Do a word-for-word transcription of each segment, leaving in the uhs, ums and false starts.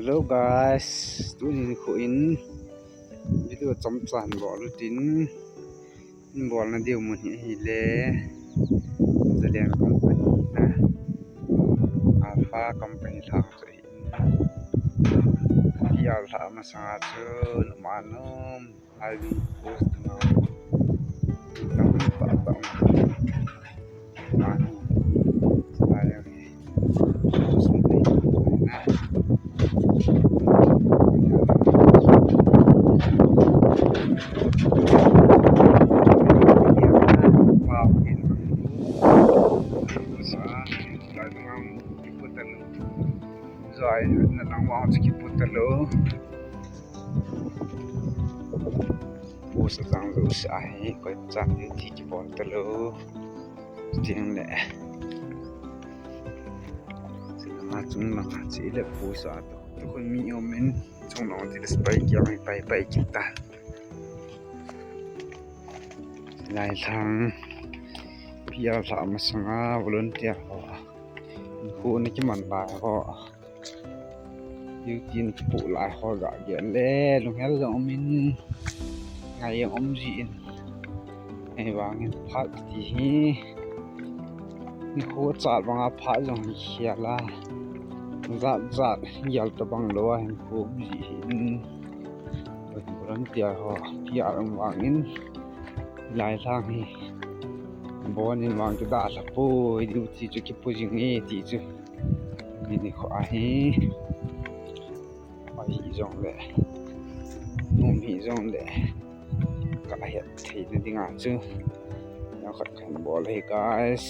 Hello guys, tuni nikho in video chomcha hin bol utin, hin bolna diu mun hi ahile Zalen company na, Alpha company lhang chu ahin, P R lhah masanga chu numa nom Highway post na tam tah tah. Mani. Sayang. Post na. Zai na lang wang chu kipu talou. Post a chang jouse hi, koi chan duty kibol talou. Chuteng le. Chulanga chunglanga chule post a to. Tukhun mi um in chunglanga chule spy kiang pai pai kit ta. Lai lhang P R lhah masanga volunteer ho. Khu na kiman lai ho. Duty na kipu lai ho ga gel le, lunghel jong um in, ngai jong um ji in. Ahivangin phat ti hi, nikho chal banga phat jong hi khel a, jat jat gel tabang lou a hin khu um ji hin. Volunteer ho, P R um vangin, lai lhang hi, bon in vang kidalha poi, duty chu kipu jing e ti chu. Ni nikho ahi. Oi, hi jong le. Nom hi jong le. Ka het thei na dinga chu. Neo khat kan bol hi, guys.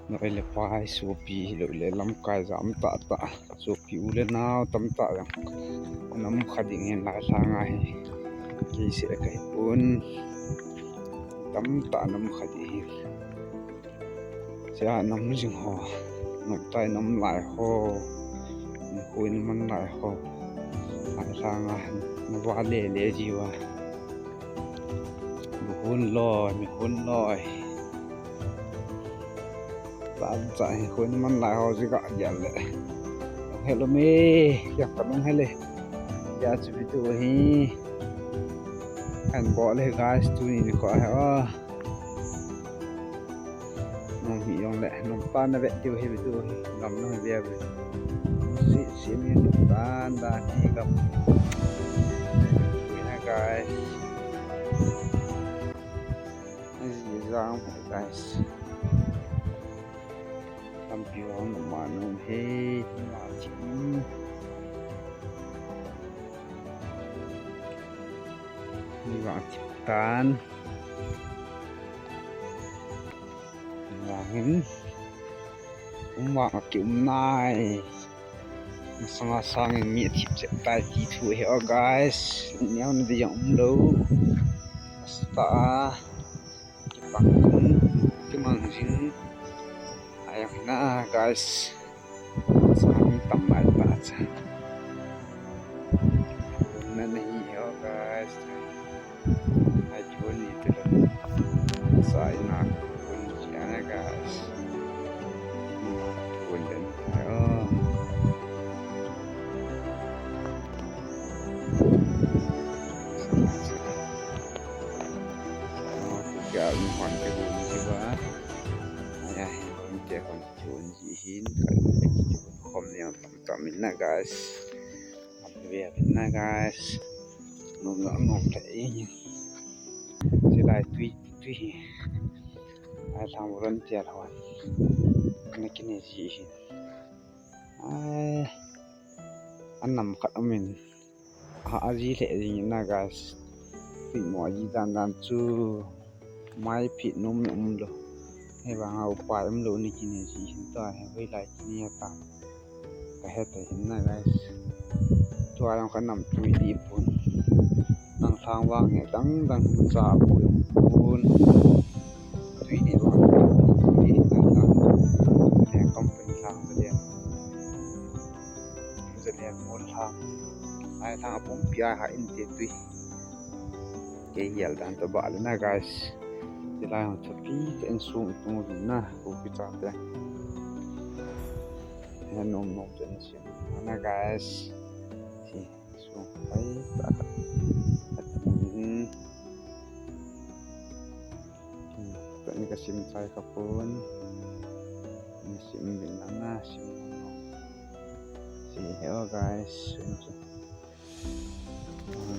Noi le pai, sopi hilou le lamkai jam tah tah. Sopi u le nao tam tah jong. Nom kha ding hin lai lhang a hi. Kei se ka hi pon. Tam tah nom kha ding hin. Sia nom jing ho, nom tai nom lai ho, nikho in man lai ho. Lai lhang a, na va le le ji uva. Bu hun loi, mi hun loi. Tan cha nikho in man lai ho ji ga gel le. Hello me, ya ka nung hele. Ya chu video hi. Kan bol le guys, tuni nikho ahi o. Nom hi jong le, nom tan na ve diu hi, ve diu hi, gam na ve ve. Si, si mi nom tan dan hi gam. Ui na guys. Hi jang guys. Lampi ho noma nom hi, noma thim. Ni vang thim tan. Vangin. Um vang a ki um nai. Masanga sangin mi athip chet tai ti thu hi o guys. Neo na di jong um lou. Asta a. Kipang, kimang jing. Ayang na, guys. Sa mi tam lai ta cha. Na nahi ho, guys. Ai, chun ni tu lo. Sa ina kun siya na, guys. Kun den. Ayo. Kya mi hon ke bu ni ba. Aya hi hon ke hon ke hon ji hin ka ni ke hon khom ni tam tam in na guys. Ve na guys. Nom nom nom le. Silai tui tui hi. Ai lang volunteer hon. Na kine ji hin. Ai. An nam khat um in. Ha, aji lheh jing in na guys. Pit mo aji dan dan chu. Mai pit nom na um lou. Hei vang a upai um lou ni kine ji hin ta he hoi lai kine ta. Ka he ta hin na guys. Tua jong ka nam tui di pun. Nang thang vang he dang dang hin cha pu um pun. Tui di vang. Tui di na ta. He company thang sa dia. Zalen mol lhang. Ai lhang apum pi ai ha in te tui. Kei gel dan to ba le na guys. Ti lai hon thupi te in sum tung din na. Ko pi cha te. Nom nom ten sim na guys. Si, so, ai, ta, ta, ta, hmm. Hmm, ta ni ka sim chai ka pon. Ni sim bin na na, sim nom nom. Si, hello guys. Sim, sim.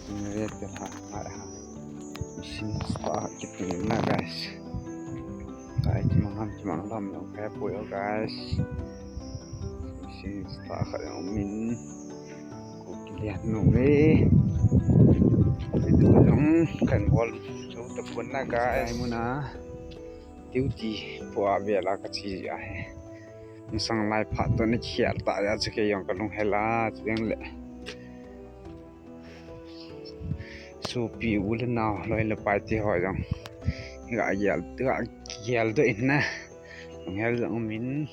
Generator ha, ha, ha. Machine start kit na guys. Guys, kimang ham, kimang lam long kaya po yo guys. Machine start kaya min. Ko kilian no me. Video jong kan bol so tapon na guys. Muna duty po a vela ka chi ahi. Sang lai phat to ni khial ta ya chu kei jong ka lunghel a chu ding le. Sopi u le nao loi le pai te ho jong. Ga gel, ga gel doh in na. Lunghel jong um in.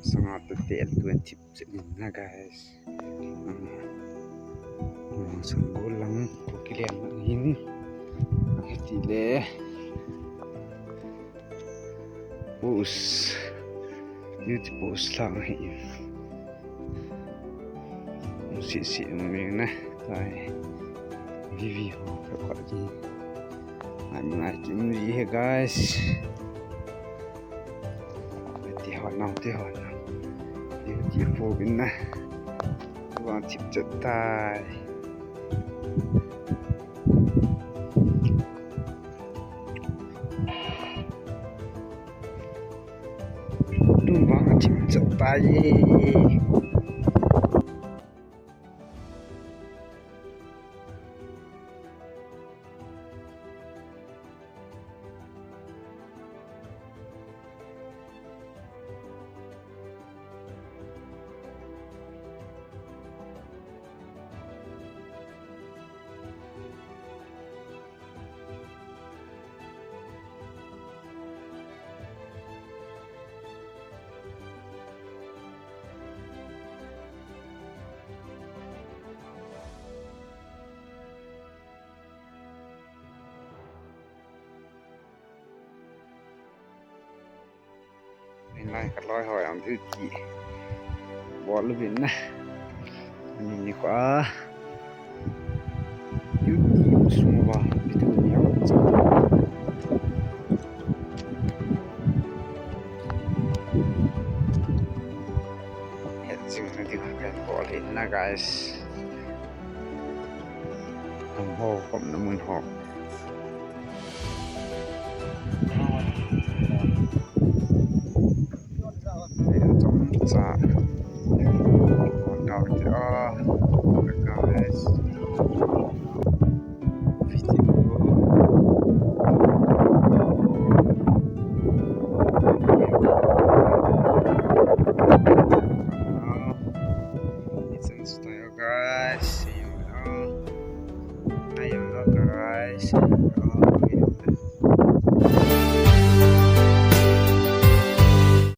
Sanga te tel twenty. Chim na guys. Hmm. Hmm, Sanggol lang, ko kilian lang hin. Hiti le. Post. Duty post lang hin. Si si ming na. Tai. Vivi ho ka ka ji. Ai, ai, kim ji he guys. Ti ho na, ti ho na. Ti, ti po bin na. Tu vang chip chat tai. Tu vang chip chat tai. Hinai ka loi ho jong duty bol uvin na. Ani ni kho a. Duty um sung uva, duty ni a. Het jing na ding ka bol in na guys. Tam ho, kom na mun ho. Chomcha. Guys. Video. It's in style, guys. See you now. I am not guys.